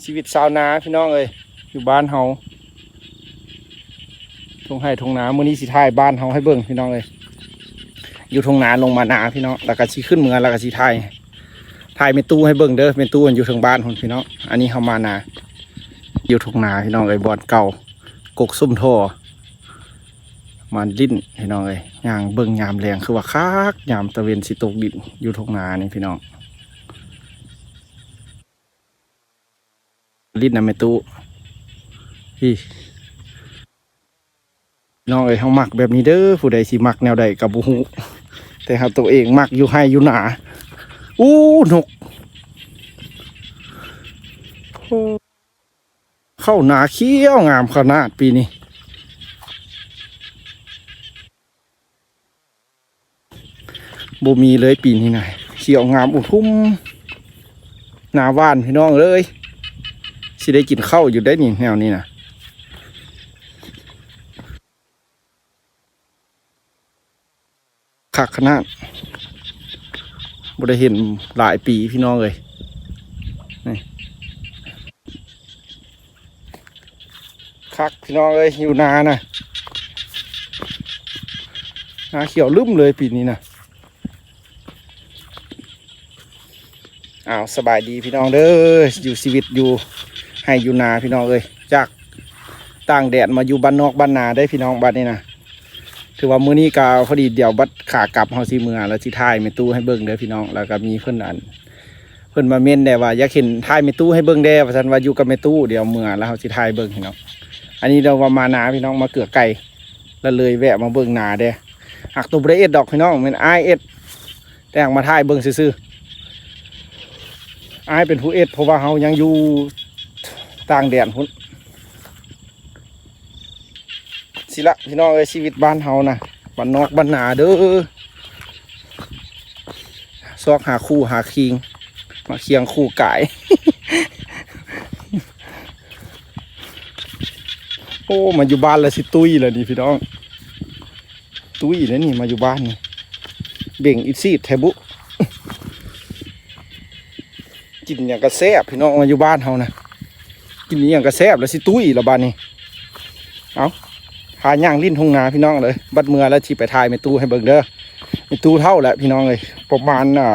ຊີວິດຊາວນາພີ່ນ້ອງເອີຍ ຢູ່ບ້ານເຮົາ ທົ່ງໄຮ່ທົ່ງນາ. ມື້ນີ້ຊິຖ່າຍບ້ານເຮົາໃຫ້ເບິ່ງພີ່ນ້ອງເອີຍ ຢູ່ທົ່ງນາລົງມານາພີ່ນ້ອງ ແລ້ວກໍຊິຂຶ້ນເມືອ ແລ້ວກໍຊິຖ່າຍ ຖ່າຍແມ່ຕູ້ໃຫ້ເບິ່ງເດີ. ແມ່ຕູ້ມັນຢູ່ເທິງບ້ານພຸ້ນພີ່ນ້ອງ. ອັນນີ້ເຮົາມານາ ຢູ່ທົ່ງນາພີ່ນ້ອງເອີຍ ບ່ອນເກົ່າ ກົກສຸມທໍ່ ມາຫຼິ້ນພີ່ນ້ອງເອີຍ. ຍ່າງເບິ່ງຍາມແລງຄືວ່າຄັກ ຍາມຕາເວັນຊິຕົກດິນ ຢູ່ທົ່ງນານີ້ພີ່ນ້ອງ. ຫຼິ້ນນຳແມ່ຕູ້ ພີ່ນ້ອງເອີຍ ເຮົາມັກແບບນີ້ເດີ. ຜູ້ໃດຊິມັກແນວໃດກໍບໍ່ຮູ້ ແຕ່ເຮົາໂຕເອງມັກຢູ່ໄຮ່ຢູ່ນາ. ອູ້ ນົກ ໂອ້ ເຂົ້ານາຂຽວງາມຂະໜາດປີນີ້ ບໍ່ມີເລີຍປີນີ້ນະ ຂຽວງາມອຸທຸມ ນາຫວານພີ່ນ້ອງເອີຍ. ຊິໄດ້ກິນເຂົ້າຢູ່ໄດ໋ນີ້ ແນວນີ້ນະ ຄັກຂະໜາດ. ບໍ່ໄດ້ເຫັນຫຼາຍປີພີ່ນ້ອງເອີຍ ນີ້ ຄັກພີ່ນ້ອງເອີຍ ຢູ່ນານະ ນາຂຽວລຶ້ມເລີຍປີນີ້ນະ. ອ້າວ ສະບາຍດີພີ່ນ້ອງເດີ ຢູ່ຊີວິດຢູ່ໄຮ່ຢູ່ນາພີ່ນ້ອງເອີຍ ຈາກຕ່າງແດນມາຢູ່ບ້ານນອກບ້ານນາໄດ໋ພີ່ນ້ອງ. ບັດນີ້ນະ ຖືວ່າມື້ນີ້ກໍພໍດີ ດຽວບັດຂາກັບເຮົາຊິເມືອ ແລ້ວຊິຖ່າຍແມ່ຕູ້ໃຫ້ເບິ່ງເດີພີ່ນ້ອງ. ແລ້ວກໍມີເພິ່ນອັນ ເພິ່ນມາເມັ້ນແດ່ວ່າ ຢາກເຫັນ ຖ່າຍແມ່ຕູ້ໃຫ້ເບິ່ງແດ່ ວ່າຊັ້ນ ວ່າຢູ່ກັບແມ່ຕູ້. ດຽວເມືອແລ້ວເຮົາຊິຖ່າຍເບິ່ງພີ່ນ້ອງ. ອັນນີ້ເຮົາວ່າມານາພີ່ນ້ອງ ມາເກືອໄກ່ ແລ້ວເລີຍແວະມາເບິ່ງນາແດ່. ຫາກໂຕບໍ່ໄດ້ເຮັດດອກພີ່ນ້ອງ ແມ່ນອ້າຍເຮັດ ແຕ່ຫາກມາຖ່າຍເບິ່ງຊື່ໆ. ອ້າຍເປັນຜູ້ເຮັດ ເພາະວ່າເຮົາຍັງຢູ່ຕ່າງແດນພຸ້ນ. ຊິລະພີ່ນ້ອງເອີຍ ຊີວິດບ້ານເຮົານະ ບ້ານນອກບ້ານນາເດີ ຊອກຫາຄູ່ຫາຄີງ ມາຄຽງຄູ່ກາຍ. ໂອ້ ມາຢູ່ບ້ານແລ້ວຊິຕຸ້ຍແລ້ວນີ້ພີ່ນ້ອງ ຕຸ້ຍແລ້ວນີ້ ມາຢູ່ບ້ານນີ້ ເບັ່ງອິດຊີດແທ້ບຸ. ກິນຫຍັງກໍແຊບພີ່ນ້ອງ ມາຢູ່ບ້ານເຮົານະ ກິນອີ່ຫຍັງກໍແຊບ ແລ້ວຊິຕຸ້ຍລະບາດນີ້. ເອົາ ພາຍ່າງຫຼິ້ນທົ່ງນາພີ່ນ້ອງເອີຍ. ບັດເມືອແລ້ວຊິໄປຖ່າຍແມ່ຕູ້ໃຫ້ເບິ່ງເດີ. ແມ່ຕູ້ເຖົ້າແລ້ວພີ່ນ້ອງເອີຍ ປະມານ ອ່າ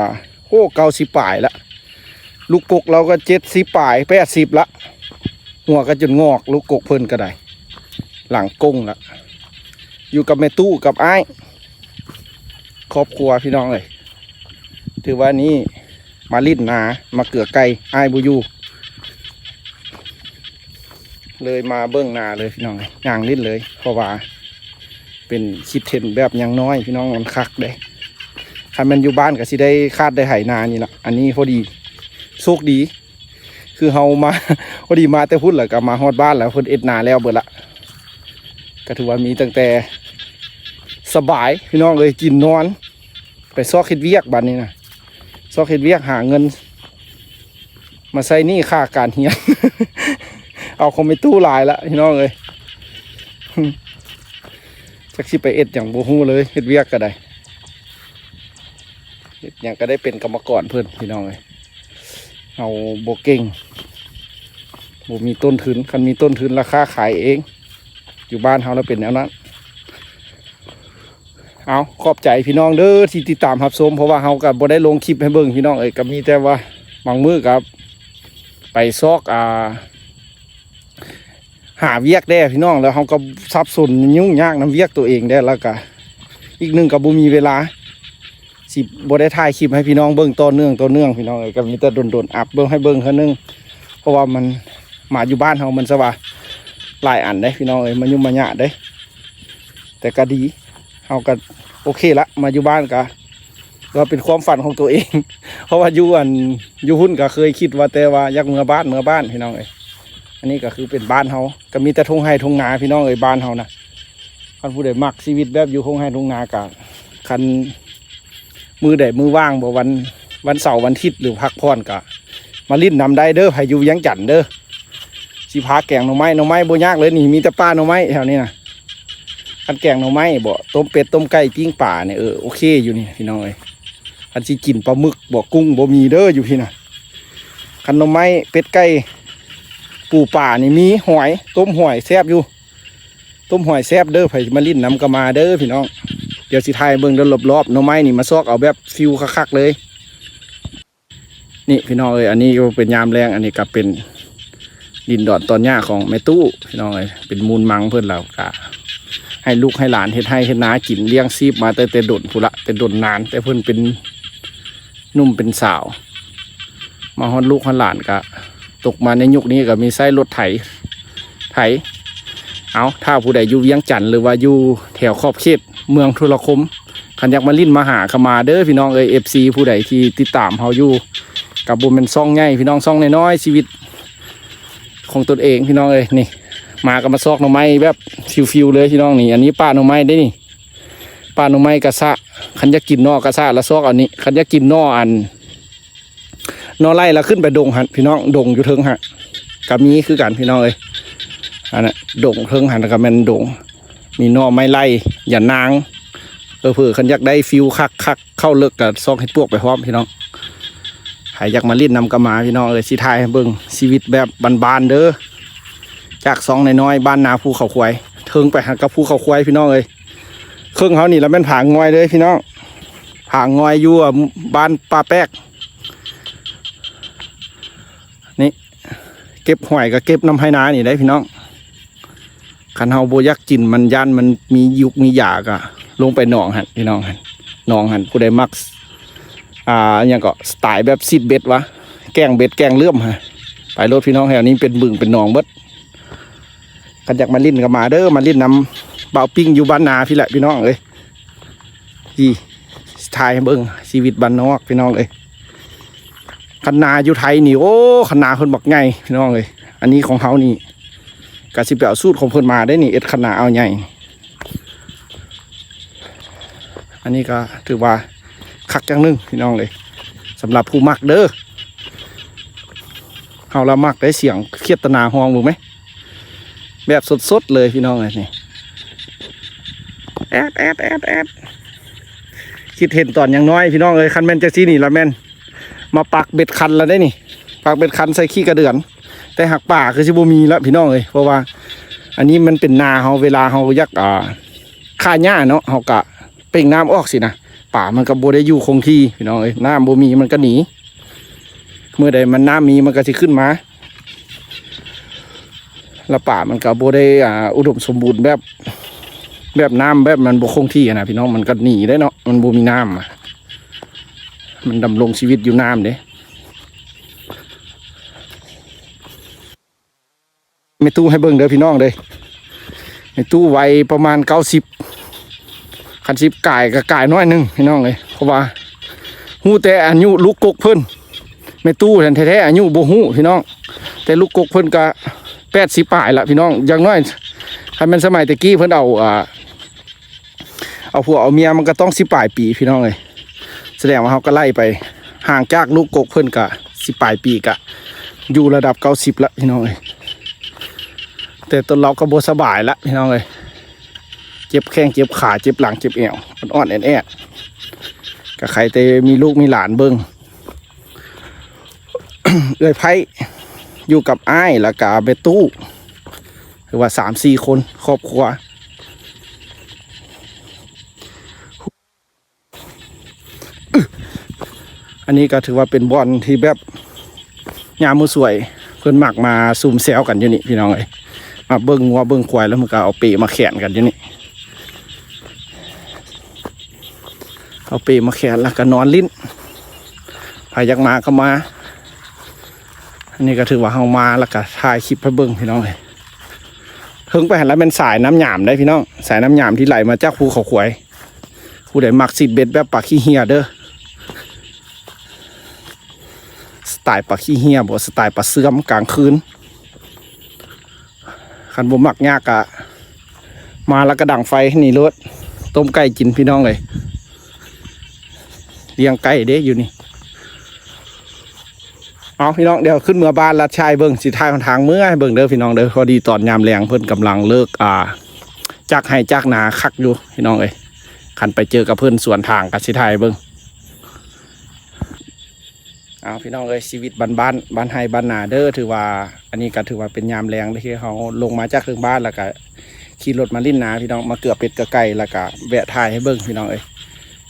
ໂອ້ ເກົ້າສິບປາຍລະ ລູກກົກລາວກໍເຈັດສິບປາຍ ແປດສິບລະ ຫົວກໍຈົນງອກ ລູກກົກເພິ່ນກໍໄດ້ ຫຼັງກົງລະ. ຢູ່ກັບແມ່ຕູ້ກັບອ້າຍ ຄອບຄົວພີ່ນ້ອງເອີຍ. ຖືວ່ານີ້ມາຫຼິ້ນນາ ມາເກືອໄກ່ ອ້າຍບໍ່ຢູ່ ເລີຍມາເບິ່ງນາເລີຍພີ່ນ້ອງເອີຍ ຍ່າງຫຼິ້ນເລີຍ ເພາະວ່າເປັນຄິດເຫັນແບບຍັງນ້ອຍພີ່ນ້ອງ ມັນຄັກເດ້. ຄັນແມ່ນຢູ່ບ້ານກໍຊິໄດ້ຄາດໄດ້ໄຖນານີ້ລະ. ອັນນີ້ພໍດີ ໂຊກດີ ຄືເຮົາມາ ພໍດີມາແຕ່ພຸ້ນ ແລ້ວກໍມາຮອດບ້ານແລ້ວ ເພິ່ນເຮັດນາແລ້ວເບິດລະ. ກໍຖືວ່າມີຕັ້ງແຕ່ສະບາຍພີ່ນ້ອງເອີຍ ກິນນອນ ໄປຊອກເຮັດວຽກບາດນີ້ນະ ຊອກເຮັດວຽກຫາເງິນ ມາໃຊ້ໜີ້ຄ່າການຮຽນ ເອົາຂອງແມ່ຕູ້ຫຼາຍລະພີ່ນ້ອງເອີຍ. ຈັກຊິໄປເຮັດຫຍັງບໍ່ຮູ້ເລີຍ ເຮັດວຽກກໍໄດ້ ເຮັດຫຍັງກໍໄດ້ເປັນກຳມະກອນເພິ່ນພີ່ນ້ອງເອີຍ. ເຮົາບໍ່ເກັ່ງ ບໍ່ມີຕົ້ນທຶນ ຄັນມີຕົ້ນທຶນລະຄ້າຂາຍເອງ ຢູ່ບ້ານເຮົາລະເປັນແນວນັ້ນ. ເອົາ ຂອບໃຈພີ່ນ້ອງເດີທີ່ຕິດຕາມຮັບຊົມ ເພາະວ່າເຮົາກໍບໍ່ໄດ້ລົງຄລິບໃຫ້ເບິ່ງພີ່ນ້ອງເອີຍ ກໍມີແຕ່ວ່າບາງມື້ກໍໄປຊອກ ອ່າ ຫາວຽກແດ່ພີ່ນ້ອງ ແລ້ວເຮົາກໍສັບສົນຫຍຸ້ງຍາກນຳວຽກຕົວເອງແດ່ ແລ້ວກໍອີກໜຶ່ງກໍບໍ່ມີເວລາ ຊິບໍ່ໄດ້ຖ່າຍຄລິບໃຫ້ພີ່ນ້ອງເບິ່ງຕໍ່ເນື່ອງ ຕໍ່ເນື່ອງພີ່ນ້ອງເອີຍ ກໍມີແຕ່ດົນໆອັບເບິ່ງໃຫ້ເບິ່ງເທື່ອໜຶ່ງ ເພາະວ່າມັນມາຢູ່ບ້ານເຮົາມັນສະວ່າຫຼາຍອັນເດ້ພີ່ນ້ອງເອີຍ ມາຫຍຸ້ງມາຍາກເດ້. ແຕ່ກໍດີ ເຮົາກໍໂອເຄລະ ມາຢູ່ບ້ານກໍ ກໍເປັນຄວາມຝັນຂອງຕົວເອງ ເພາະວ່າຢູ່ອັນ ຢູ່ພຸ້ນກໍເຄີຍຄິດວ່າ ແຕ່ວ່າຢາກເມືອບ້ານ ເມືອບ້ານພີ່ນ້ອງເອີຍ. ອັນນີ້ກໍຄືເປັນບ້ານເຮົາ ກໍມີແຕ່ທົ່ງໄຮ່ທົ່ງນາພີ່ນ້ອງເອີຍ ບ້ານເຮົານະ. ຄັນຜູ້ໃດມັກຊີວິດແບບຢູ່ທົ່ງໄຮ່ທົ່ງນາກໍ ຄັນມື້ໃດມື້ວ່າງບໍ່ ວັນ ວັນເສົາວັນທິດ ຫຼືພັກຜ່ອນກໍມາຫຼິ້ນນຳໄດ້ເດີ ໃຜຢູ່ວຽງຈັນເດີ. ຊິພາແກງໜໍ່ໄມ້ ໜໍ່ໄມ້ບໍ່ຍາກເລີຍນີ້ ມີແຕ່ປ່າໜໍ່ໄມ້ແຖວນີ້ນະ. ຄັນແກງໜໍ່ໄມ້ບໍ ຕົ້ມເປັດ ຕົ້ມໄກ່ ປີ້ງປານີ້ ເອີ ໂອເຄຢູ່ນີ້ພີ່ນ້ອງເອີຍ. ຄັນຊິກິນປາໝຶກບໍ ກຸ້ງ ບໍ່ມີເດີຢູ່ພີ້ນະ. ຄັນໜໍ່ໄມ້ ເປັດ ໄກ່ ປູປານີ້ມີຫອຍ ຕົ້ມຫອຍແຊບຢູ່ ຕົ້ມຫອຍແຊບເດີ້. ໃຜມາຫຼິ້ນນຳກໍມາເດີ້ພີ່ນ້ອງ. ດຽວຊິຖ່າຍເບິ່ງເດີ້ລອບໆ ໜໍ່ໄມ້ນີ້ມາຊອກເອົາແບບຟິວຄັກໆເລີຍ. ນີ້ພີ່ນ້ອງເອີຍ ອັນນີ້ກໍເປັນຍາມແລງ ອັນນີ້ກໍເປັນດິນດອນຕອນຫຍ້າຂອງແມ່ຕູ້ພີ່ນ້ອງເອີຍ ເປັນມູນມັງເພິ່ນ ແລ້ວກໍໃຫ້ລູກໃຫ້ຫຼານເຮັດໄຮ່ເຮັດນາກິນ ລ້ຽງຊີບມາແຕ່ ແຕ່ດົນພຸ້ນລະ ແຕ່ດົນນານ ແຕ່ເພິ່ນເປັນໜຸ່ມເປັນສາວ ມາຮອດລູກຮອດຫຼານກໍຕົກມາໃນຍຸກນີ້ກໍມີໃຊ້ລົດໄຖ ໄຖ. ເອົາ ຖ້າຜູ້ໃດຢູ່ວຽງຈັນ ຫຼືວ່າຢູ່ແຖວຂອບເຂດເມືອງທຸລະຄົມ ຄັນຢາກມາຫຼິ້ນມາຫາກໍມາເດີ້ພີ່ນ້ອງເອີຍ ເອັຟຊີ ຜູ້ໃດທີ່ຕິດຕາມເຮົາຢູ່ ກໍບໍ່ແມ່ນຊ່ອງໃຫຍ່ພີ່ນ້ອງ ຊ່ອງນ້ອຍໆ ຊີວິດຂອງຕົນເອງພີ່ນ້ອງເອີຍ. ນີ້ ມາກໍມາຊອກໜໍ່ໄມ້ແບບຟິວໆເລີຍພີ່ນ້ອງ. ນີ້ ອັນນີ້ປ່າໜໍ່ໄມ້ເດ້ນີ້ ປ່າໜໍ່ໄມ້ກະຊະ ຄັນຢາກກິນໜໍ່ກະຊະລະຊອກເອົານີ້ ຄັນຢາກກິນໜໍ່ອັນ ໜໍ່ໄລ່ລະຂຶ້ນໄປດົງຫັ້ນພີ່ນ້ອງ ດົງຢູ່ເທິງຫັ້ນກໍມີຄືກັນພີ່ນ້ອງເອີຍ. ອັນນັ້ນດົງເທິງຫັ້ນກໍແມ່ນດົງ ມີໜໍ່ໄມ້ໄລ່ ຢານາງ ເຜີໆຄັນຢາກໄດ້ຟິວຄັກໆ ເຂົ້າເລິກກໍຊອກເຫັດປວກໄປພ້ອມພີ່ນ້ອງ. ໃຜຢາກມາຫຼິ້ນນຳກໍມາພີ່ນ້ອງເອີຍ ຊິຖ່າຍໃຫ້ເບິ່ງຊີວິດແບບບ້ານໆເດີ້ ຈາກຊ່ອງນ້ອຍໆ ບ້ານນາພູເຂົາຄວາຍ ເທິງໄປຫາກັບພູເຂົາຄວາຍພີ່ນ້ອງເອີຍ. ເຄິ່ງເຮົານີ້ລະແມ່ນຜາງອຍເລີຍພີ່ນ້ອງ ຜາງອຍຢູ່ ອາ ບ້ານປ່າແປກ. ນີ້ ເກັບຫອຍກໍເກັບນຳໄຮ່ນານີ້ໄດ໋ພີ່ນ້ອງ. ຄັນເຮົາບໍ່ຢາກກິນມັນ ຢ້ານມັນມີຢູກມີຢາ ກໍລົງໄປໜອງຫັ້ນພີ່ນ້ອງ ຫັ້ນ ໜອງຫັ້ນ. ຜູ້ໃດມັກ ອ່າ ຫຍັງເກາະ ສະໄຕແບບຊີດເບັດວະ ແກ້ງເບັດແກ້ງເຫຼື້ອມຫັ້ນ ໄປໂລດພີ່ນ້ອງ. ແຖວນີ້ເປັນບຶງເປັນໜອງເບິດ. ຄັນຢາກມາຫຼິ້ນກໍມາເດີ້ ມາຫຼິ້ນນຳບ່າວປິ້ງຢູ່ບ້ານນາພີ້ແຫຼະພີ່ນ້ອງເອີຍ. ນີ້ ຖ່າຍໃຫ້ເບິ່ງຊີວິດບ້ານນອກພີ່ນ້ອງເອີຍ. ຄັນນາຢູ່ໄທນີ້ ໂອ້ ຄັນນາເພິ່ນບັກໃຫຍ່ພີ່ນ້ອງເອີຍ. ອັນນີ້ຂອງເຮົານີ້ ກະຊິໄປເອົາສູດຂອງເພິ່ນມາໄດ໋ນີ້ ເຮັດຄັນນາອ່າວໃຫຍ່. ອັນນີ້ກໍຖືວ່າຄັກຢ່າງໜຶ່ງພີ່ນ້ອງເອີຍ ສຳລັບຜູ້ມັກເດີ້. ເຮົາລະມັກໄດ້ສຽງຂຽດຕະນາຮ້ອງເບິ່ງແມ ແບບສົດໆເລີຍພີ່ນ້ອງເອີຍ. ນີ້ ແອດໆໆໆ ຄິດເຫັນຕອນຍັງນ້ອຍພີ່ນ້ອງເອີຍ. ຄັນແມ່ນຈັ່ງຊີ້ນີ້ລະແມ່ນມາປັກເບັດຄັນລະໄດ໋ນີ້ ປັກເບັດຄັນໃສ່ຂີ້ກະເດືອນ. ແຕ່ຫາກປາຄືຊິບໍ່ມີລະພີ່ນ້ອງເອີຍ ເພາະວ່າອັນນີ້ມັນເປັນນາເຮົາ ເວລາເຮົາຢາກ ອ່າ ຂ້າຫຍ້າເນາະ ເຮົາກະເປັ່ງນ້ຳອອກຊີ້ນະ ປາມັນກໍບໍ່ໄດ້ຢູ່ຄົງທີ່ພີ່ນ້ອງເອີຍ. ນ້ຳບໍ່ມີມັນກໍໜີ ມື້ໃດມັນນ້ຳມີມັນກໍຊິຂຶ້ນມາ ແລ້ວປາມັນກໍບໍ່ໄດ້ ອ່າ ອຸດົມສົມບູນແບບ ແບບນ້ຳແບບມັນບໍ່ຄົງທີ່ນະພີ່ນ້ອງ ມັນກໍໜີໄດ໋ເນາະ ມັນບໍ່ມີນ້ຳ ມັນດຳລົງຊີວິດຢູ່ນ້ຳເດ້. ແມ່ຕູ້ໃຫ້ເບິ່ງເດີ້ພີ່ນ້ອງເດີ້ ແມ່ຕູ້ໄວປະມານເກົ້າສິບ ຄັນສິບກາຍກໍກາຍໜ້ອຍໜຶ່ງພີ່ນ້ອງເອີຍ. ເພາະວ່າຮູ້ແຕ່ອາຍຸລູກກົກເພິ່ນ ແມ່ຕູ້ນັ້ນແທ້ໆອາຍຸບໍ່ຮູ້ພີ່ນ້ອງ ແຕ່ລູກກົກເພິ່ນກໍແປດສິບປາຍລະພີ່ນ້ອງ. ຢ່າງໜ້ອຍ ຄັນແມ່ນສະໄໝແຕ່ກີ້ເພິ່ນເອົາ ອ່າ ເອົາຜົວເອົາເມຍມັນກໍຕ້ອງສິບປາຍປີພີ່ນ້ອງເອີຍ. ສະແດງວ່າເຮົາກໍໄລ່ໄປ ຫ່າງຈາກລູກກົກເພິ່ນກໍສິບປາຍປີ ກໍຢູ່ລະດັບເກົ້າສິບລະພີ່ນ້ອງເອີຍ. ແຕ່ຕົນລາວກໍບໍ່ສະບາຍລະພີ່ນ້ອງເອີຍ ເຈັບແຂ້ງເຈັບຂາ ເຈັບຫຼັງເຈັບແອວ ອ່ອນໆແອດໆ. ກໍໃຄແຕ່ມີລູກມີຫຼານເບິ່ງ ເອື້ອຍໄພ້ຢູ່ກັບອ້າຍ ແລ້ວກະແມ່ຕູ້ ຄືວ່າສາມສີ່ຄົນຄອບຄົວ. ອັນນີ້ກໍຖືວ່າເປັນບ່ອນທີ່ແບບຍາມມື້ສວຍ ເພິ່ນມັກມາຊຸມແຊວກັນຢູ່ນີ້ພີ່ນ້ອງເອີຍ. ມາເບິ່ງງົວເບິ່ງຄວາຍ ແລ້ວມັນກໍເອົາເປມາແຂນກັນຢູ່ນີ້ ເອົາເປມາແຂນ ແລ້ວກໍນອນຫຼິ້ນ. ໃຜຢາກມາກໍມາ. ອັນນີ້ກໍຖືວ່າເຮົາມາ ແລ້ວກໍຖ່າຍຄລິບໃຫ້ເບິ່ງພີ່ນ້ອງເອີຍ. ເທິງໄປຫັ້ນລະແມ່ນສາຍນ້ຳຍາມໄດ໋ພີ່ນ້ອງ ສາຍນ້ຳຍາມທີ່ໄຫຼມາຈາກພູເຂົາຄວາຍ. ຜູ້ໃດມັກຊີດເບັດແບບປາຂີ້ເຫື່ອເດີ້ ສະໄຕປາຂີ້ເຫື່ອບໍ ສະໄຕປາເຊື່ອມກາງຄືນ. ຄັນບໍ່ມັກຍາກກະມາແລ້ວກະດັງໄຟນີ້ໂລດ ຕົ້ມໄກ່ກິນພີ່ນ້ອງເອີຍ. ລ້ຽງໄກ່ເດ້ຢູ່ນີ້. ເອົາພີ່ນ້ອງ ດຽວຂຶ້ນເມືອບ້ານລັດຊາຍເບິ່ງ ຊິຖ່າຍຫົນທາງເມືອໃຫ້ເບິ່ງເດີ້ພີ່ນ້ອງເດີ້. ພໍດີຕອນຍາມແລງເພິ່ນກຳລັງເລີກ ອ່າ ຈາກໄຮ່ຈາກນາຄັກຢູ່ພີ່ນ້ອງເອີຍ. ຄັນໄປເຈີກັບເພິ່ນສວນທາງກໍຊິຖ່າຍໃຫ້ເບິ່ງ. ອ້າວ ພີ່ນ້ອງເອີຍ ຊີວິດບ້ານໆ ບ້ານໄຮ່ບ້ານນາເດີ. ຖືວ່າ ອັນນີ້ກໍຖືວ່າເປັນຍາມແລງເດີ ທີ່ເຮົາລົງມາຈາກເທິງບ້ານ ແລ້ວກໍຂີ່ລົດມາຫຼິ້ນນາ ພີ່ນ້ອງ ມາເກືອເປັດເກືອໄກ່ ແລ້ວກໍແວະຖ່າຍໃຫ້ເບິ່ງ ພີ່ນ້ອງເອີຍ.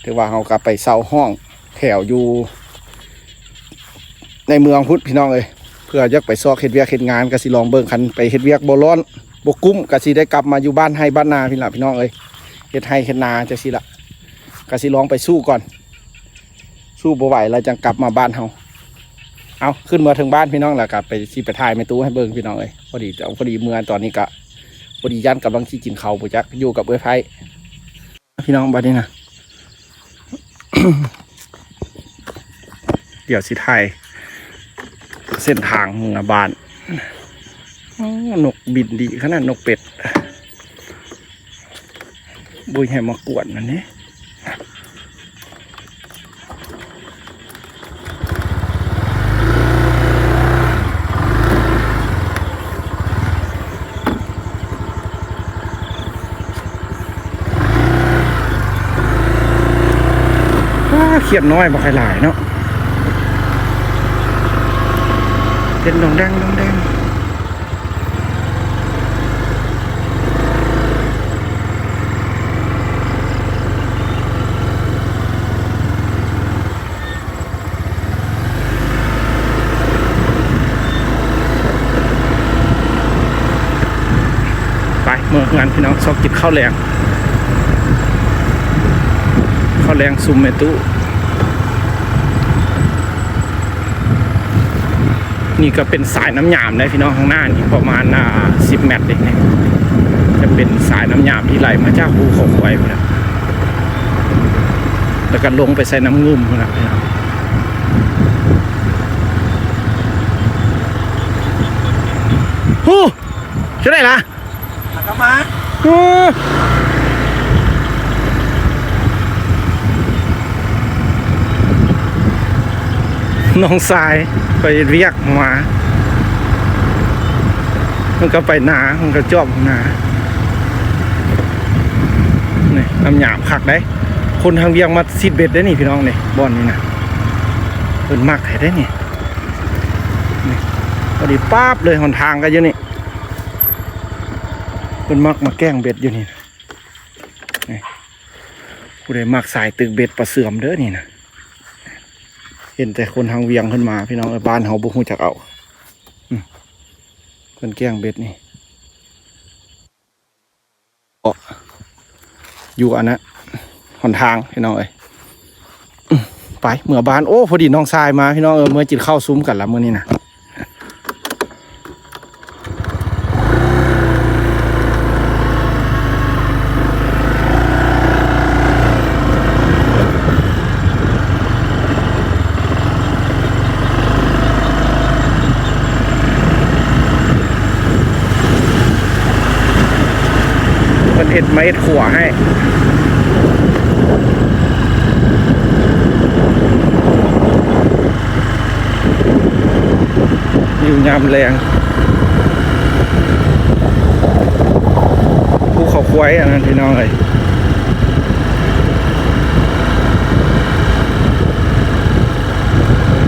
ຖືວ່າເຮົາກໍໄປເຊົ່າຫ້ອງແຖວຢູ່ໃນເມືອງພຸ້ນ ພີ່ນ້ອງເອີຍ ເພື່ອຢາກໄປຊອກເຮັດວຽກເຮັດງານ ກໍຊິລອງເບິ່ງ ຄັນໄປເຮັດວຽກບໍ່ຮ້ອນ ບໍ່ກຸ້ມ ກໍຊິໄດ້ກັບມາຢູ່ບ້ານໄຮ່ບ້ານນາພີ້ລະ ພີ່ນ້ອງເອີຍ. ເຮັດໄຮ່ເຮັດນາຈັ່ງຊີ້ລະ ກໍຊິລອງໄປສູ້ກ່ອນ. ສູ້ບໍ່ໄຫວແລ້ວຈັ່ງກັບມາບ້ານເຮົາ. ເອົາ ຂຶ້ນເມືອເທິງບ້ານພີ່ນ້ອງ ແລ້ວກໍໄປ ຊິໄປຖ່າຍແມ່ຕູ້ໃຫ້ເບິ່ງພີ່ນ້ອງເອີຍ. ພໍດີ ພໍດີເມືອຕອນນີ້ກໍ ພໍດີຢ້ານກຳລັງຊິກິນເຂົ້າ ບໍ່ຈັກຢູ່ກັບເອື້ອຍໄພ້ພີ່ນ້ອງ. ບັດນີ້ນະ ດຽວຊິຖ່າຍເສັ້ນທາງເມືອບ້ານ. ໂອ້ ນົກບິນດີຂະໜາດ ນົກເປັດ. ບຸຍໃຫ້ມາກວນນັ້ນນີ້. ອ້າ ຂຽດນ້ອຍບໍ່ຄ່ອຍຫຼາຍເນາະ ເຕັ້ນດອງແດງດອງແດງ. ໄປ ເມືອເຮືອນພີ່ນ້ອງ ຊອກກິນເຂົ້າແລງ. ເຂົ້າແລງຊຸມແມ່ຕູ້. ນີ້ກໍເປັນສາຍນ້ຳຍາມໄດ໋ພີ່ນ້ອງ ຂ້າງໜ້ານີ້ປະມານ ອ່າ ສິບແມັດເດ ຈະເປັນສາຍນ້ຳຍາມທີ່ໄຫຼມາຈາກພູເຂົາຄວາຍພຸ້ນນະ ແລ້ວກໍລົງໄປໃສ່ນ້ຳງື່ມພຸ້ນນະ. ໂອ້ ຈັ່ງໃດລະ? ເອີ ນ້ອງຊາຍໄປເຮັດວຽກມາ ມັນກໍໄປນາ ມັນກໍຈອບນາ. ນີ້ ນ້ຳຍາມຄັກເດ້ ຄົນທາງວຽງມາຊິດເບັດເດ້ນີ້ພີ່ນ້ອງ ນີ້ ບ່ອນນີ້ນະ ເພິ່ນມັກແທ້ເດ້ນີ້. ນີ້ ພໍດີປາບເລີຍ ຫົນທາງກໍຢູ່ນີ້. ເພິ່ນມັກມາແກ່ງເບັດຢູ່ນີ້ ນີ້. ຜູ້ໃດມັກສາຍຕຶກເບັດປາເຊື່ອມເດີນີ້ນະ. ເຫັນແຕ່ຄົນທາງວຽງເພິ່ນມາ ພີ່ນ້ອງເອີຍ ບ້ານເຮົາບໍ່ຮູ້ຈັກເອົາ. ອືມ ເພິ່ນແກ່ງເບັດນີ້ ເກາະຢູ່ອັນນະ ຫົນທາງ ພີ່ນ້ອງເອີຍ. ໄປເມືອບ້ານ. ໂອ້ ພໍດີນ້ອງຊາຍມາ ພີ່ນ້ອງເອີຍ ເມືອກິນເຂົ້າຊຸມກັນລະມື້ນີ້ນະ. ເພິ່ນເຮັດ ມາເຮັດຄົວໃຫ້ ຢູ່ຍາມແລງ. ພູເຂົາຄວາຍອັນນັ້ນ ພີ່ນ້ອງເອີຍ.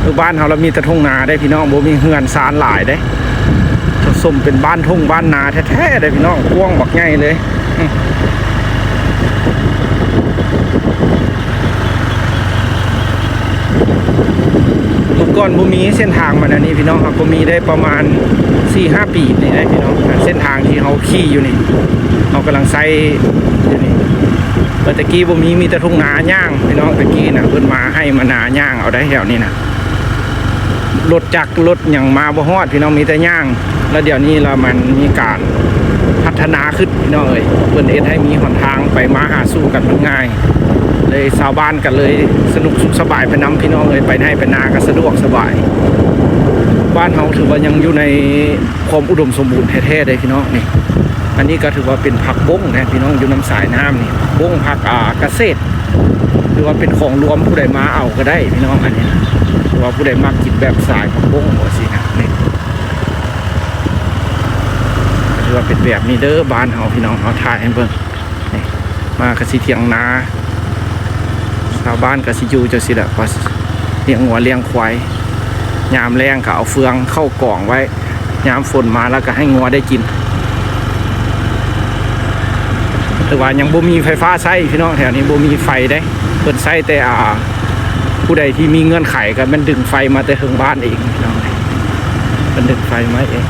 ຄືບ້ານເຮົາລະມີແຕ່ທົ່ງນາເດ້ພີ່ນ້ອງ ບໍ່ມີເຮືອນຊານຫຼາຍເດ້. ສົມເປັນບ້ານທົ່ງບ້ານນາແທ້ໆເດ້ພີ່ນ້ອງ ກວ້າງບັກໃຫຍ່ເລີຍ. ອືມ ເມື່ອກ່ອນບໍ່ມີເສັ້ນທາງມາແນວນີ້ພີ່ນ້ອງ ເຮົາກໍມີໄດ້ປະມານສີ່ຫ້າປີນີ້ແຫຼະພີ່ນ້ອງ. ເສັ້ນທາງທີ່ເຮົາຂີ່ຢູ່ນີ້ ເຮົາກຳລັງໃຊ້ຢູ່ນີ້ ເມື່ອຕະກີ້ບໍ່ມີ ມີແຕ່ທົ່ງນາຍ່າງພີ່ນ້ອງ. ຕະກີ້ນະ ເພິ່ນມາໄຮ່ມານາ ຍ່າງເອົາໄດ້ແຖວນີ້ນະ ລົດຈັກລົດຫຍັງມາບໍ່ຮອດພີ່ນ້ອງ ມີແຕ່ຍ່າງ. ແລ້ວດຽວນີ້ລະມັນມີການພັດທະນາຂຶ້ນພີ່ນ້ອງເອີຍ ເພິ່ນເຮັດໃຫ້ມີຫົນທາງໄປມາຫາສູ່ກັນມັນງ່າຍ ເລີຍຊາວບ້ານກໍເລີຍສະໜຸກສຸກສະບາຍໄປນຳພີ່ນ້ອງເອີຍ. ໄປໄຮ່ໄປນາກໍສະດວກສະບາຍ. ບ້ານເຮົາຖືວ່າຍັງຢູ່ໃນຄວາມອຸດົມສົມບູນແທ້ໆເດ້ພີ່ນ້ອງ. ນີ້ ອັນນີ້ກໍຖືວ່າເປັນຜັກບົ້ງແທ້ພີ່ນ້ອງ ຢູ່ນຳສາຍນ້ຳນີ້ ບົ້ງ ຜັກ ອ່າ ກະເສດ ຫຼືວ່າເປັນຂອງລວມ ຜູ້ໃດມາເອົາກໍໄດ້ພີ່ນ້ອງ. ອັນນີ້ນະ ຫຼືວ່າຜູ້ໃດມັກກິນແບບສາຍຜັກບົ້ງບໍ່ຊີ້ນະ. ນີ້ ຖືວ່າເປັນແບບນີ້ເດີບ້ານເຮົາພີ່ນ້ອງ ເຮົາຖ່າຍໃຫ້ເບິ່ງ. ນີ້ ມາກະຊິຖຽງນາ ຊາວບ້ານກະຊິຢູ່ຈັ່ງຊີ້ແຫຼະ ວ່າລ້ຽງງົວລ້ຽງຄວາຍ. ຍາມແລ້ງກໍເອົາເຟືອງເຂົ້າກອງໄວ້ ຍາມຝົນມາແລ້ວກໍໃຫ້ງົວໄດ້ກິນ. ແຕ່ວ່າຍັງບໍ່ມີໄຟຟ້າໃຊ້ພີ່ນ້ອງ, ແຖວນີ້ບໍ່ມີໄຟເດ້. ເພິ່ນໃຊ້ແຕ່ ອ່າ ຜູ້ໃດທີ່ມີເງື່ອນໄຂກໍແມ່ນດຶງໄຟມາແຕ່ເທິງບ້ານເອງພີ່ນ້ອງ, ເພິ່ນດຶງໄຟມາເອງ.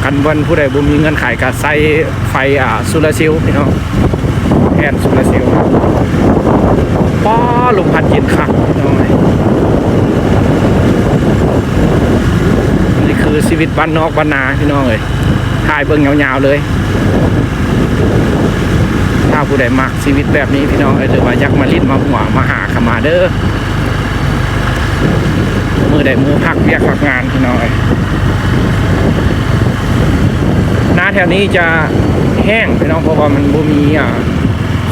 ຄັນບ່ອນຜູ້ໃດບໍ່ມີເງື່ອນໄຂກໍໃຊ້ໄຟ ອ່າ ໂຊລາເຊວພີ່ນ້ອງ, ແຜງໂຊລາເຊວ. ປ້າ ລົມພັດເຢັນຄັກພີ່ນ້ອງເອີຍ. ນີ້ຄືຊີວິດບ້ານນອກບ້ານນາພີ່ນ້ອງເອີຍ, ຖ່າຍເບິ່ງຍາວໆເລີຍ. ຖ້າຜູ້ໃດມັກຊີວິດແບບນີ້ພີ່ນ້ອງເອີຍ ຫຼືວ່າຢາກມາຫຼິ້ນມາຫົວມາຫາ ເຂົ້າມາເດີ. ມື້ໃດມື້ພັກວຽກພັກງານພີ່ນ້ອງເອີຍ. ນາແຖວນີ້ຈະແຫ້ງພີ່ນ້ອງ, ເພາະວ່າມັນບໍ່ມີ ອ່າ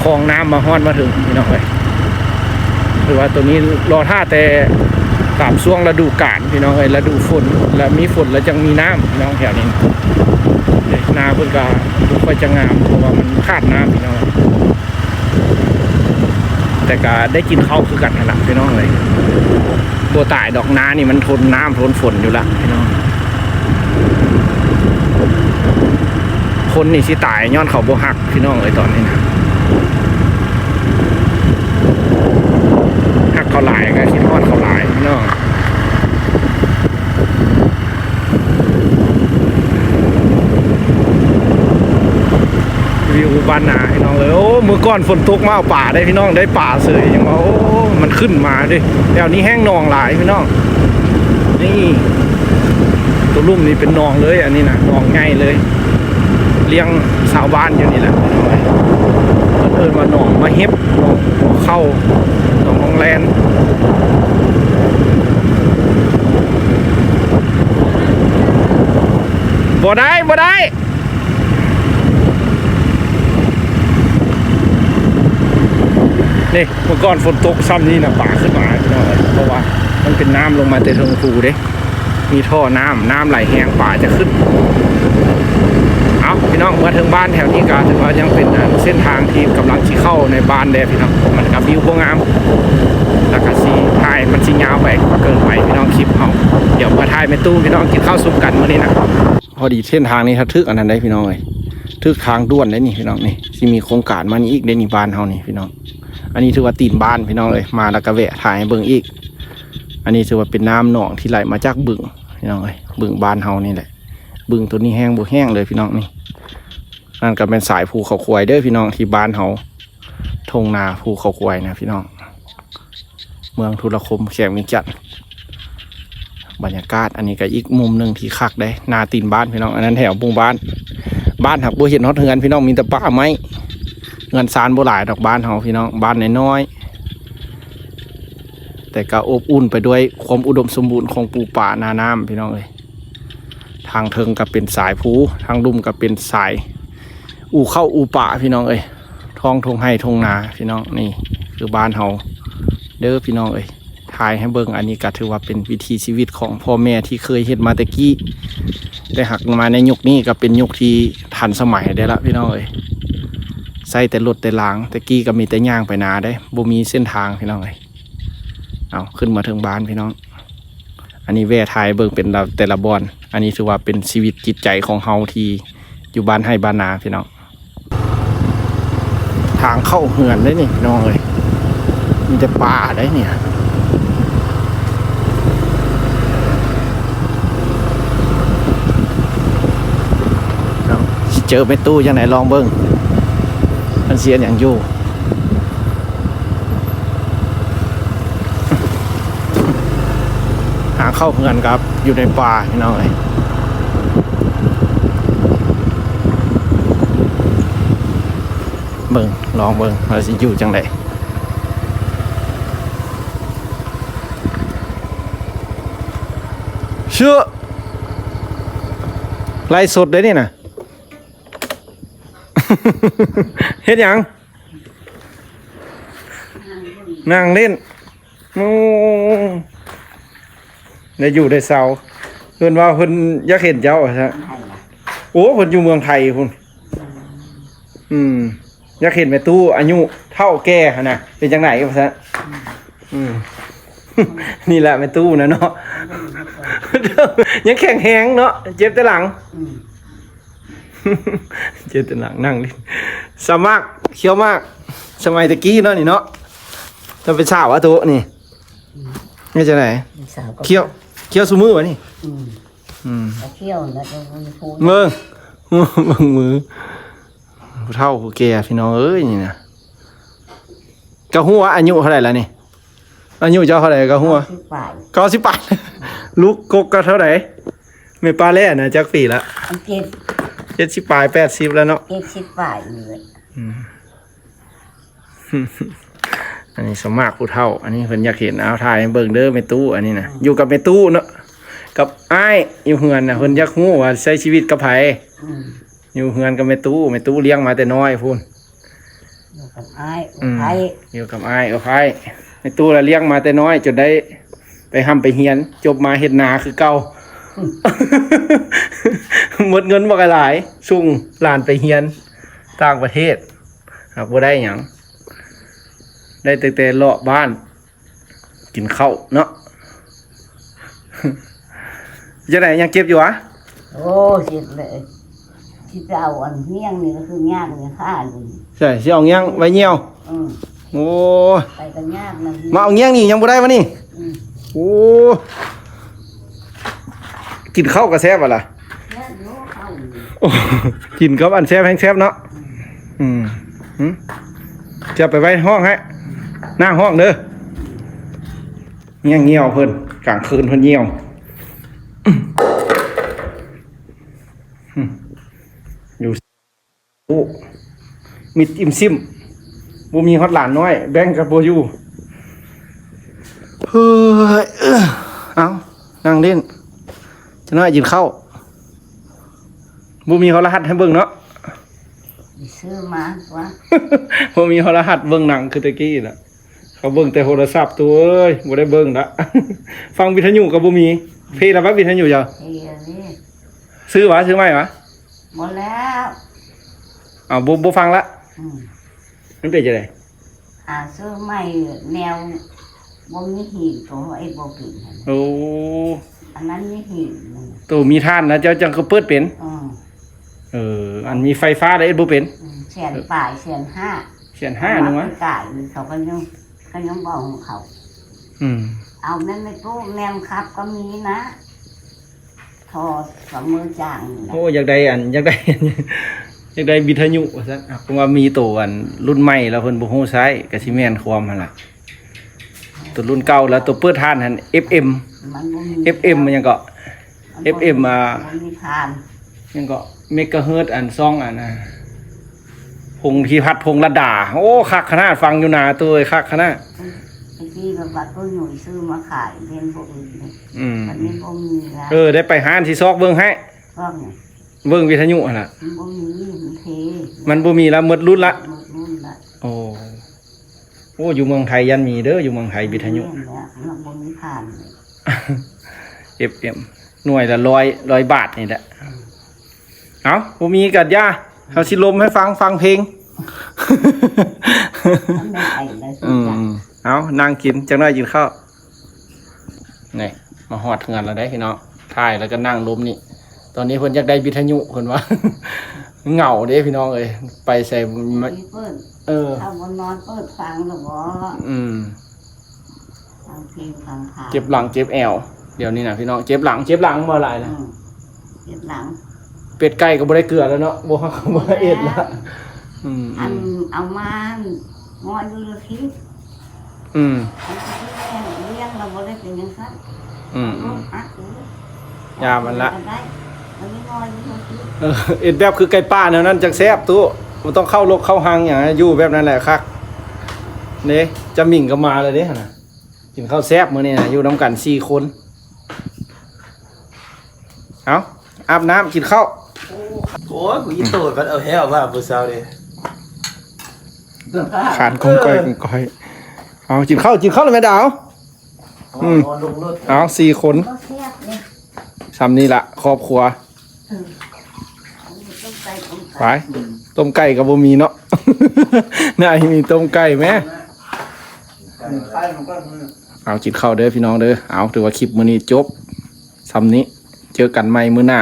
ຄອງນ້ຳມາຮອດມາເຖິງພີ່ນ້ອງເອີຍ. ຄືວ່າໂຕນີ້ລໍຖ້າແຕ່ຕາມຊ່ວງລະດູການພີ່ນ້ອງເອີຍ, ລະດູຝົນ ລະມີຝົນລະຈັ່ງມີນ້ຳພີ່ນ້ອງ. ແຖວນີ້ນາເພິ່ນກໍບໍ່ຄ່ອຍຈະງາມ ເພາະວ່າມັນຂາດນ້ຳພີ່ນ້ອງ. ແຕ່ກໍໄດ້ກິນເຂົ້າຄືກັນຫັ້ນລະພີ່ນ້ອງເອີຍ, ບໍ່ຕາຍດອກ. ນານີ້ມັນທົນນ້ຳທົນຝົນຢູ່ລະພີ່ນ້ອງ. ຄົນນີ້ຊິຕາຍຍ້ອນເຂົາບໍ່ຮັກພີ່ນ້ອງເອີຍ ຕອນນີ້ນະ. ຮັກເຂົາຫຼາຍກໍຄິດຮອດເຂົາຫຼາຍພີ່ນ້ອງ. ວິວບ້ານນາພີ່ນ້ອງເອີຍ. ໂອ້ ມື້ກ່ອນຝົນຕົກມາເອົາປາໄດ້ພີ່ນ້ອງ, ໄດ້ປາເສີຍ. ຍັງວ່າ ໂອ້ ມັນຂຶ້ນມາເດ້. ແຖວນີ້ແຫ້ງໜອງຫຼາຍພີ່ນ້ອງ. ນີ້ ຕົວລຸ່ມນີ້ເປັນໜອງເລີຍ, ອັນນີ້ນະ ໜອງໃຫຍ່ເລີຍ. ລ້ຽງຊາວບ້ານຢູ່ນີ້ແຫຼະພີ່ນ້ອງເອີຍ. ເພິ່ນເອີ້ນວ່າໜອງມະເຫັບ, ໜອງຫົວເຂົ້າ, ໜອງນ້ອງແລນ. ບໍ່ໄດ້ ບໍ່ໄດ້. ນີ້ ເມື່ອກ່ອນຝົນຕົກຊ່ຳນີ້ນະ ປາຂຶ້ນມາພີ່ນ້ອງເອີຍ, ເພາະວ່າມັນເປັນນ້ຳລົງມາແຕ່ເທິງພູເດ້. ມີທໍ່ນ້ຳ, ນ້ຳໄຫຼແຮງ ປາຈະຂຶ້ນ. ເອົາ ພີ່ນ້ອງ, ເມືອເຖິງບ້ານແຖວນີ້ກໍຖືວ່າຍັງເປັນ ອັນ ເສັ້ນທາງທີ່ກຳລັງຊິເຂົ້າໃນບ້ານແດ່ພີ່ນ້ອງ. ມັນກໍວິວບໍ່ງາມ ແລ້ວກໍຊິຖ່າຍ ມັນຊິຍາວໄປເກີນໄປພີ່ນ້ອງ ຄລິບເຮົາ. ດຽວມາຖ່າຍແມ່ຕູ້ພີ່ນ້ອງກິນເຂົ້າຊຸມກັນມື້ນີ້ນະ. ພໍດີເສັ້ນທາງນີ້ຖ້າຖືກອັນນັ້ນໄດ໋ພີ່ນ້ອງເອີຍ, ຖືກທາງດ່ວນໄດ໋ນີ້ພີ່ນ້ອງ. ນີ້ຊິມີໂຄງການມານີ້ອີກເດ້ນີ້ ບ້ານເຮົານີ້ພີ່ນ້ອງ. ອັນນີ້ຖືວ່າຕີນບ້ານພີ່ນ້ອງເອີຍ, ມາແລ້ວກໍແວະຖ່າຍໃຫ້ເບິ່ງອີກ. ອັນນີ້ຖືວ່າເປັນນ້ຳໜອງທີ່ໄຫຼມາຈາກບຶງພີ່ນ້ອງເອີຍ, ບຶງບ້ານເຮົານີ້ແຫຼະ. ບຶງໂຕນີ້ແຫ້ງບໍ່ແຫ້ງເລີຍພີ່ນ້ອງນີ້. ນັ້ນກໍແມ່ນສາຍພູເຂົາຄວາຍເດີພີ່ນ້ອງ, ທີ່ບ້ານເຮົາ ທົ່ງນາພູເຂົາຄວາຍນະພີ່ນ້ອງ. ເມືອງທຸລະຄົມ ແຂວງວຽງຈັນ. ບັນຍາກາດອັນນີ້ກໍອີກມຸມໜຶ່ງທີ່ຄັກເດ້, ໜ້າຕີນບ້ານພີ່ນ້ອງ. ອັນນັ້ນແຖວບຸງບ້ານ, ບ້ານຫາກບໍ່ເຫັນຮອດເຮືອນພີ່ນ້ອງ, ມີແຕ່ປ່າໄມ້. ເຮືອນຊານບໍ່ຫຼາຍດອກບ້ານເຮົາພີ່ນ້ອງ, ບ້ານນ້ອຍໆ ແຕ່ກໍອົບອຸ່ນໄປດ້ວຍຄວາມອຸດົມສົມບູນຂອງປູປານານ້ຳພີ່ນ້ອງເອີຍ. ທາງເທິງກໍເປັນສາຍພູ, ທາງລຸ່ມກໍເປັນສາຍອູ່ເຂົ້າອູ່ປາພີ່ນ້ອງເອີຍ. ທ້ອງທົ່ງໄຮ່ທົ່ງນາພີ່ນ້ອງ, ນີ້ຄືບ້ານເຮົາເດີພີ່ນ້ອງເອີຍ. ຖ່າຍໃຫ້ເບິ່ງ, ອັນນີ້ກໍຖືວ່າເປັນວິຖີຊີວິດຂອງພໍ່ແມ່ທີ່ເຄີຍເຮັດມາແຕ່ກີ້, ແຕ່ຫາກມາໃນຍຸກນີ້ກໍເປັນຍຸກທີ່ທັນສະໄໝໄດ້ລະພີ່ນ້ອງເອີຍ. ໃຊ້ແຕ່ລົດແຕ່ລາງ, ແຕ່ກີ້ກໍມີແຕ່ຍ່າງໄປນາເດ້, ບໍ່ມີເສັ້ນທາງພີ່ນ້ອງເອີຍ. ເອົາ ຂຶ້ນມາເທິງບ້ານພີ່ນ້ອງ. ອັນນີ້ແວ່ຖ່າຍເບິ່ງເປັນລະ ແຕ່ລະບ່ອນ. ອັນນີ້ຖືວ່າເປັນຊີວິດຈິດໃຈຂອງເຮົາທີ່ຢູ່ບ້ານໄຮ່ບ້ານນາພີ່ນ້ອງ. ທາງເຂົ້າເຮືອນເດ້ນີ້ພີ່ນ້ອງເອີຍ, ມີແຕ່ປ່າເດ້ນີ້. ເອົາ ຊິເຈີແມ່ຕູ້ຈັ່ງໃດ ລອງເບິ່ງ ມັນຊິເຮັດຫຍັງຢູ່. ຫາເຂົ້າເຮືອນກັບຢູ່ໃນປ່າພີ່ນ້ອງເອີຍ. ເບິ່ງ ລອງເບິ່ງວ່າຊິຢູ່ຈັ່ງໃດ. ເຊືອ ໄລສົດເດ້ນີ້ນະ. ເຮັດຫຍັງ? ນັ່ງຫຼິ້ນ. ໂອ້ ໄດ້ຢູ່ໄດ້ເຊົາ. ເພິ່ນວ່າເພິ່ນຢາກເຫັນເຈົ້າວ່າຊະ. ໂອ້ ເພິ່ນຢູ່ເມືອງໄທພຸ້ນ. ອືມ. ຢາກເຫັນແມ່ຕູ້ອາຍຸເຖົ້າແກ່ຫັ້ນນະ ເປັນຈັ່ງໃດວ່າຊັ້ນ. ອືມ ນີ້ແຫຼະແມ່ຕູ້ນະເນາະ ຍັງແຂງແຮງເນາະ ເຈັບແຕ່ຫຼັງ. ອືມ ເຈັບແຕ່ຫຼັງ ນັ່ງຫຼິ້ນ ສະໝາກ ຂຽວໝາກ ສະໄໝຕະກີ້ເນາະ ນີ້ເນາະ. ເຈົ້າເປັນສາວອະໂຕນີ້? ອືມ ເຮັດຈັ່ງໃດ? ເປັນສາວກໍ ຂຽວ ຂຽວຊຸມື້ວະນີ້? ອືມ ອືມ ກໍຂຽວແລ້ວກໍມີຜູ້ ເບິ່ງ ເບິ່ງມື ຜູ້ເຖົ້າຜູ້ແກ່ພີ່ນ້ອງເອີຍ ນີ້ນະ. ກະຮູ້ວ່າອາຍຸເທົ່າໃດລະນີ້? ອາຍຸເຈົ້າເທົ່າໃດກະຮູ້ວ່າ? ເກົ້າສິບປາຍ ເກົ້າສິບປາຍ. ລູກກົກກະເທົ່າໃດ? ແມ່ປ້າແລ້ນະຈັກປີລະ? ອັນເຈັດ ເຈັດສິບປາຍ ແປດສິບແລ້ວເນາະ ເຈັດສິບປາຍນີ້ແຫຼະ. ອືມ ອັນນີ້ສະໝາກຜູ້ເຖົ້າ ອັນນີ້ເພິ່ນຢາກເຫັນ. ເອົາ ຖ່າຍໃຫ້ເບິ່ງເດີແມ່ຕູ້ ອັນນີ້ນະ ອືມ ຢູ່ກັບແມ່ຕູ້ເນາະ ກັບອ້າຍຢູ່ເຮືອນນະ. ອືມ ເພິ່ນຢາກຮູ້ວ່າໃຊ້ຊີວິດກັບໃຜ. ອືມ ຢູ່ເຮືອນກັບແມ່ຕູ້ ແມ່ຕູ້ລ້ຽງມາແຕ່ນ້ອຍພຸ້ນ. ຢູ່ກັບອ້າຍ ອືມ ເອື້ອຍໄພ ຢູ່ກັບອ້າຍເອື້ອຍໄພ. ແມ່ຕູ້ລະລ້ຽງມາແຕ່ນ້ອຍຈົນໄດ້ໄປຮ່ຳໄປຮຽນ ຈົບມາເຮັດນາຄືເກົ່າ. ໝົດເງິນບັກຫຼາຍ ສົ່ງຫຼານໄປຮຽນຕ່າງປະເທດ ຫາກບໍ່ໄດ້ຫຍັງ ໄດ້ຕັ້ງແຕ່ເລາະບ້ານ ກິນເຂົ້າເນາະ. ຈັ່ງໃດ ຍັງເຈັບຢູ່ຫວາ? ໂອ້ ເຈັບເລີຍ ຊິໄປເອົາອັນຫຍັງນີ້ ກໍຄືຍາກນີ້ ຄາຢູ່ນີ້. ໃຊ່ ຊິເອົາຫຍັງໄວ້ຍ່ຽວ? ອືມ ໂອ້ຍ ໄປກໍຍາກນະ ມາເອົາຫຍັງນີ້ ຍັງບໍ່ໄດ້ວະນີ້. ອືມ ໂອ້ ກິນເຂົ້າກໍແຊບວະລະ. ໂອ້ ກິນກັບອັນແຊບແຮງແຊບເນາະ. ອືມ ອືມ ຈະໄປໄວ້ຫ້ອງໃຫ້ ນາງຫ້ອງເດີ. ຍ່ຽງຍ່ຽວເພິ່ນ ກາງຄືນເພິ່ນຍ່ຽວ ອືມ ຢູ່ ໂອ້ ມິດອີ່ມຊິ້ມ ບໍ່ມີຮອດຫຼານນ້ອຍ ແບ່ງກັບບໍ່ຢູ່. ເຮີ້ຍ ເອົ້າ ນັ່ງຫຼິ້ນ ຈະໜ້ອຍກິນເຂົ້າ. ບໍ່ມີໂທລະທັດໃຫ້ເບິ່ງເນາະ ຊື້ມາຕົວະ ບໍ່ມີໂທລະທັດເບິ່ງໜັງຄືແຕ່ກີ້ນະ. ເຂົາເບິ່ງແຕ່ໂທລະສັບ ຕູ້ເອີຍ ບໍ່ໄດ້ເບິ່ງລະ. ຟັງວິທະຍຸກໍບໍ່ມີ ເພລະວະ ວິທະຍຸເຈົ້າ? ເພລະເດ້. ຊື້ຫວາ? ຊື້ໃໝ່ຫວາ? ບໍ່ແລ້ວ. ເອົາ ບໍ່ ບໍ່ຟັງລະ. ອືມ ມັນເປັນຈັ່ງໃດ? ຫາຊື້ໃໝ່ ແນວບໍ່ມີຫີນ ໂຕເຮັດບໍ່ເປັນຫັ້ນ. ໂອ້ ອັນນັ້ນມີຫີນ ໂຕມີຖ່ານນະ ເຈົ້າຈັ່ງກໍເປີດເປັນ. ອືມ ເອີ ອັນມີໄຟຟ້າໄດ້ເຮັດບໍ່ເປັນ. ອືມ ແສນປາຍ ແສນຫ້າ ແສນຫ້າ ໜຶ່ງວະ ກາຍເຂົາກໍຍັງ ກໍຍັງເວົ້າຂອງເຂົາ. ອືມ ເອົາແມ່ນ ແມ່ຕູ້ ແມ່ບັງຄັບກໍມີນະ ທໍ່ສະເໝີຈ້າງນີ້ແຫຼະ. ໂອ້ ຢາກໄດ້ອັນ ຢາກໄດ້ ຢາກໄດ້ວິທະຍຸວ່າຊັ້ນ. ເພາະວ່າມີໂຕອັນລຸ້ນໃໝ່ແລ້ວເພິ່ນບໍ່ຮູ້ໃຊ້ ກໍຊິແມ່ນຄວາມຫັ້ນລະ. ໂຕລຸ້ນເກົ່າແລ້ວ ໂຕເປີດຖ່ານຫັ້ນ ເອັຟເອັມ ມັນບໍ່ມີ ເອັຟເອັມ ແລ້ວ ຫຍັງເກາະ ມັນບໍ່ມີ ເອັຟເອັມ ອ່າ ບໍ່ມີຖ່ານ ຫຍັງເກາະ ເມກາເຮີດ ອັນຊ່ອງອັນນ່າ ພົງພິພັດ ພົງລະດາ. ໂອ້ ຄັກຂະໜາດ ຟັງຢູ່ນາໂຕເອີຍ ຄັກຂະໜາດ. ຕະກີ້ແບບວ່າໂຕຫຍຸ້ຍຊື້ມາຂາຍເປັນພວກອື່ນເດ້. ອືມ ມັນບໍ່ມີລະ. ເອີ ໄດ້ໄປຮ້ານຊິຊອກເບິ່ງໃຫ້ ຊອກຫຍັງ? ເບິ່ງວິທະຍຸຫັ້ນນະ ມັນບໍ່ມີ ມັນເພ ມັນບໍ່ມີລະ ໝົດລຸ້ນລະ ໝົດລຸ້ນລະ. ໂອ້ ໂອ້ ຢູ່ເມືອງໄທຢ້ານມີເດີ ຢູ່ເມືອງໄທວິທະຍຸ. ແມ່ນແລ້ວ ມັນບໍ່ມີຜ່ານເລີຍ. ເອັຟເອັມ ໜ່ວຍລະຮ້ອຍ ຮ້ອຍບາດນີ້ແຫຼະ. ເອົ້າ ບໍ່ມີກໍຢ່າ ເຮົາຊິລົມໃຫ້ຟັງ ຟັງເພງ. ອືມ ເອົາ ນັ່ງກິນ ຈັກໜ້ອຍກິນເຂົ້າ. ນີ້ ມາຮອດເຮືອນແລ້ວເດ້ພີ່ນ້ອງ ຖ່າຍແລ້ວກໍນັ່ງລົມນີ້. ຕອນນີ້ເພິ່ນຢາກໄດ້ວິທະຍຸ ເພິ່ນວ່າ ເຫງົາເດ້ພີ່ນ້ອງເອີຍ ໄປໃສ ເອີ ຖ້າບໍ່ນອນເປີດຟັງແລ້ວບໍ່? ອືມ ຟັງເພງຟັງຂ່າວ ເຈັບຫຼັງເຈັບແອວ ດຽວນີ້ນະພີ່ນ້ອງ ເຈັບຫຼັງ ເຈັບຫຼັງບໍ່ຫຼາຍນະ. ອືມ ເຈັບຫຼັງ ເປັດໄກ່ກໍບໍ່ໄດ້ເກືອແລ້ວເນາະ ບໍ່ ບໍ່ລະອຽດລະ. ອືມ ອັນເອົາມາງອຍຢູ່ລະທິດ. ອືມ ລ້ຽງລະບໍ່ໄດ້ເປັນຫຍັງຊັ້ນ. ອືມ ອືມ ຍາມັນລະ ເອີ ເຮັດແບບຄືໄກ່ປ່າແນວນັ້ນຈັ່ງແຊບຕູ້ ບໍ່ຕ້ອງເຂົ້າລົກເຂົ້າຮັງຫຍັງ ຢູ່ແບບນັ້ນແຫຼະຄັກເດ້. ຈາມິງກໍມາແລ້ວເດ້ຫັ້ນນະ ກິນເຂົ້າແຊບມື້ນີ້ນະ ຢູ່ນຳກັນສີ່ຄົນ. ເອົາ ອາບນ້ຳກິນເຂົ້າ. ໂອ້ຍ ກູອີໂຕດ ມັນເອົາແທ້ວ່າຜູ້ສາວນີ້ ຄານກົງກ້ອຍ ເອີ ກົງກ້ອຍ. ເອົາ ກິນເຂົ້າ ກິນເຂົ້າແລ້ວແມ່ດາວ. ອືມ ເອົາ ສີ່ຄົນ ບໍ່ແຊບເດ້ ຊ່ຳນີ້ລະຄອບຄົວ. ເອີ ຕົ້ມໄກ່ ຕົ້ມໄກ່ ໄປ ອືມ ຕົ້ມໄກ່ກໍບໍ່ມີເນາະ. ໜ້າທີ່ມີຕົ້ມໄກ່ແມ. ເອົາ ກິນເຂົ້າເດີພີ່ນ້ອງເດີ. ເອົາ ຖືວ່າຄລິບມື້ນີ້ຈົບຊ່ຳນີ້ ເຈີກັນໃໝ່ມື້ໜ້າ.